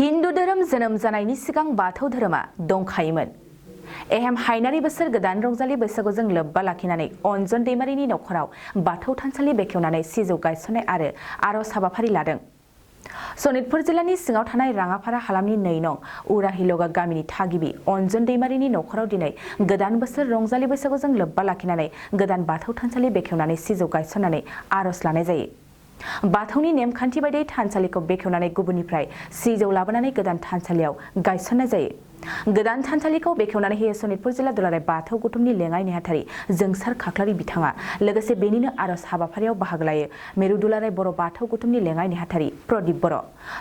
हिन्दु धोरोम जोनोम जानायनि सिगां बाथौ धोरोमा दंखायोमोन। एहेम हायनारि बोसोर गोदान रंजालि बैसागुजों लोब्बा लाखिनानै अनजन दैमारिनि नखराव बाथौ थानसालि बेखेवनानै सिजौ गायसननाय आरो आरज हाबाफारि लादों। सनितपुर जिल्लानि सिङाव थानाय राङापारा हालामनि 2 नं उराहिलगा गामिनि थागिबि अनजन दैमारिनि नखराव दिनै गोदान बोसोर रंजालि बैसागुजों लोब्बा लाखिनानै गोदान बाथौ थानसालि बेखेवनानै सिजौ गायसननानै आरज लानाय जायो। बाथौनि नेमखान्थि बायदियै थानसालिखौ बेखेवनानै गुबुननिफ्राय सिजौ लाबोनानै गोदान थानसालियाव गायसननाय जायो। गोदान थानसालिखौ बेखेवनानै होयो सनितपुर जिल्ला दुलाराय बाथौ गौथुमनि लेङाइ नेहाथारि जोंसार खाख्लारि बिथाङा लोगोसे बेनिनो आरज हाबाफारियाव बाहागो लायो मिरु दुलाराय बर' बाथौ गौथुमनि लेङाइ नेहाथारि प्रदीप बर',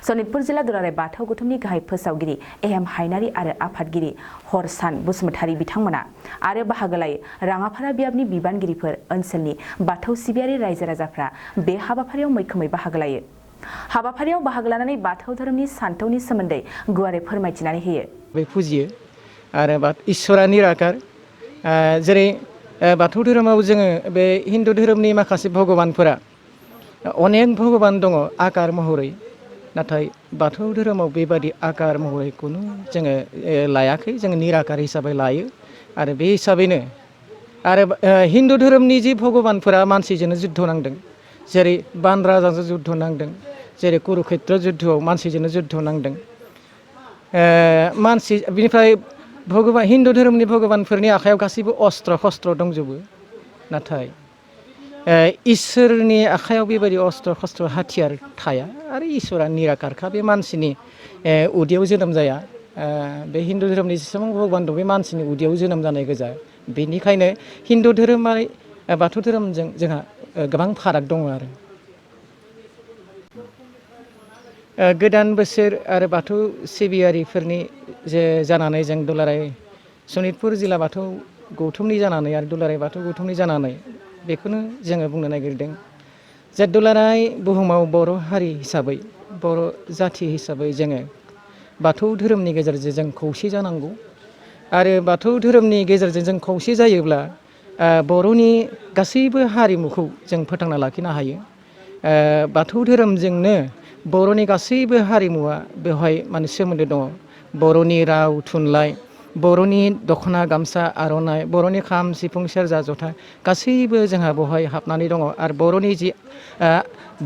सनितपुर जिल्ला दुलाराय बाथौ गौथुमनि गाहाय फोसावगिरि एहेम हायनारि आरो आफादगिरि हरसान बसुमतारी बिथांमोना आरो बाहागो लायो राङापारा बियाबनि बिबानगिरिफोर ओनसोलनि बाथौ सिबियारि रायजो राजाफ्रा बे हाबाफारियाव मैखोमै बाहागो लायो। हाबाफारियाव बाहागो लानानै बाथौ धोरोमनि सानथौनि सोमोन्दै गुवारै फोरमायथिनानै होयो। बे फुजियो आरो इसोरा निराकार जेरै बाथौ धोरोमाव जोङो बे हिन्दु धोरोमनि माखासे भगबानफोरा अनेक भगबान दङ आकार महरै, नाथाय बाथौ धोरोमाव बेबादि आकार महरै खुनु जोङो लायाखै, जोङो निराकार हिसाबै लायो आरो बे हिसाबैनो आरो हिन्दु धोरोमनि जि भगबानफोरा मानसिजोंनो जुद्ध नांदों, जेरै बान राजाजों जुद्ध नांदों, जेरै कुरुक्षेत्र जुद्धआव मानसिजोंनो जुद्ध नांदों। मानसि बिनिफ्राय भगबान हिन्दु धोरोमनि भगबानफोरनि आखायाव गासैबो अस्त्र खस्त्र दंजोबो, नाथाय इसोरनि आखायाव बेबायदि अस्त्र खस्त्र हाथियार थाया आरो इसोरा निराकारखा, बे मानसिनि उदैयाव जोनोम जाया। बे हिन्दु धोरोमनि जेसेबां भगबान दं बे मानसिनि उदैयाव जोनोम जानाय गोजा। बेनिखायनो हिन्दु धोरोमारि बाथौ धोरोमजों जोंहा गोबां फाराग दङ आरो। गोदान बोसोर आरो बाथौ सिबियारिफोरनि जानानै जों दुलाराय सनितपुर जिल्ला बाथौ गौथुमनि जानानै आरो दुलाराय बाथौ गौथुमनि जानानै बेखौनो जोङो बुंनो नागिरदों जे दुलाराय बुहुमाव बर' हारि हिसाबै, बर' जाथि हिसाबै जोङो बाथौ धोरोमनि गेजेरजों जों खौसे जानांगौ आरो बाथौ धोरोमनि गेजेरजों जों खौसे जायोब्ला बर'नि गासैबो हारिमुखौ जों फोथांना लाखिनो हायो। बाथौ धोरोमजोंनो बर'नि गासैबो हारिमुवा बेवहाय माने सोमोन्दो दङ। बर'नि राव थुनलाइ, बर'नि दख'ना गामसा आर'नाइ, बर'नि खाम सिफुं सेरजा जथा गासैबो जोंहा बेवहाय हाबनानै दङ आरो बर'नि जि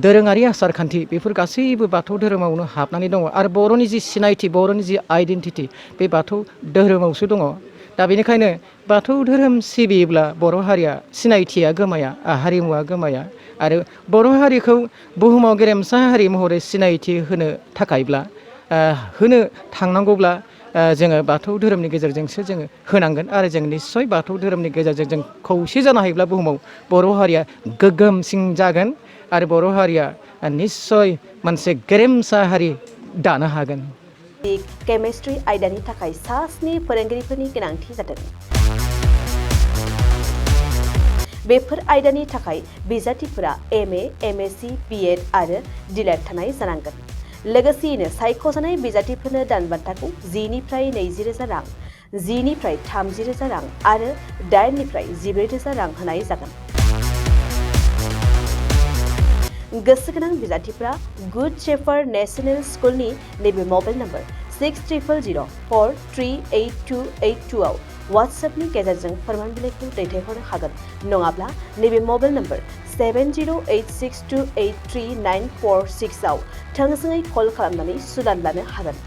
दोरोङारि आसार खान्थि बेफोर गासैबो बाथौ धोरोमावनो हाबनानै दङ आरो बर'नि जि सिनायथि, बर'नि जि आइडेन्टिटि बे बाथौ धोरोमावसो दङ। दा बेनिखायनो बाथौ धोरोम सिबियोब्ला बर' हारिया सिनायथिया गोमाया, हारिमुवा गोमाया आरो बर' हारिखौ बुहुमाव गेरेमसा हारि महरै सिनायथि होनो थाखायब्ला होनो थांनांगौब्ला जोङो बाथौ धोरोमनि गेजेरजोंसो जोङो होनांगोन आरो जों निस्सय बाथौ धोरोमनि गेजेरजों जों खौसे जानो हायोब्ला बुहुमाव बर' हारिया गोग्गोमसिन जागोन आरो बर' हारिया निस्सय मोनसे गेरेमसा हारि दानो हागोन। केमिस्ट्रि आयदानि थाखाय 7 फोरोंगिरिफोरनि गोनांथि जादों। बेफोर आयदानि थाखाय बिजाथिफोरा MA, MSc, BEd आरो DLED थानाय जानांगोन। लोगोसेयैनो सायख'जानाय बिजाथिफोरनो दानबान्थाखौ 10 निफ्राय 20,000 रां, 10 निफ्राय 30,000 रां आरो 8 निफ्राय 14,000 रां होनाय जागोन। गोसोगोनां बिजाथिफोरा गुड शेफार्ड नेशनेल स्कुलनि नैबे मबाइल नम्बर 600004382882 आव WhatsAppनि गेजेरजों फोरमान बिलाइखौ दैथायहरनो हागोन, नङाब्ला नैबे मबाइल नम्बर 7086283946 आव थोंजोङै कल खालामनानै सुलाद लानो हागोन।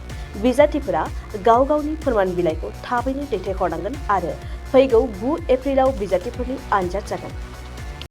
बिजाथिफोरा गाव गावनि फोरमान बिलाइखौ थाबैनो दैथायहरनांगोन आरो फैगौ 9 एप्रिलाव बिजाथिफोरनि आनजाद जागोन।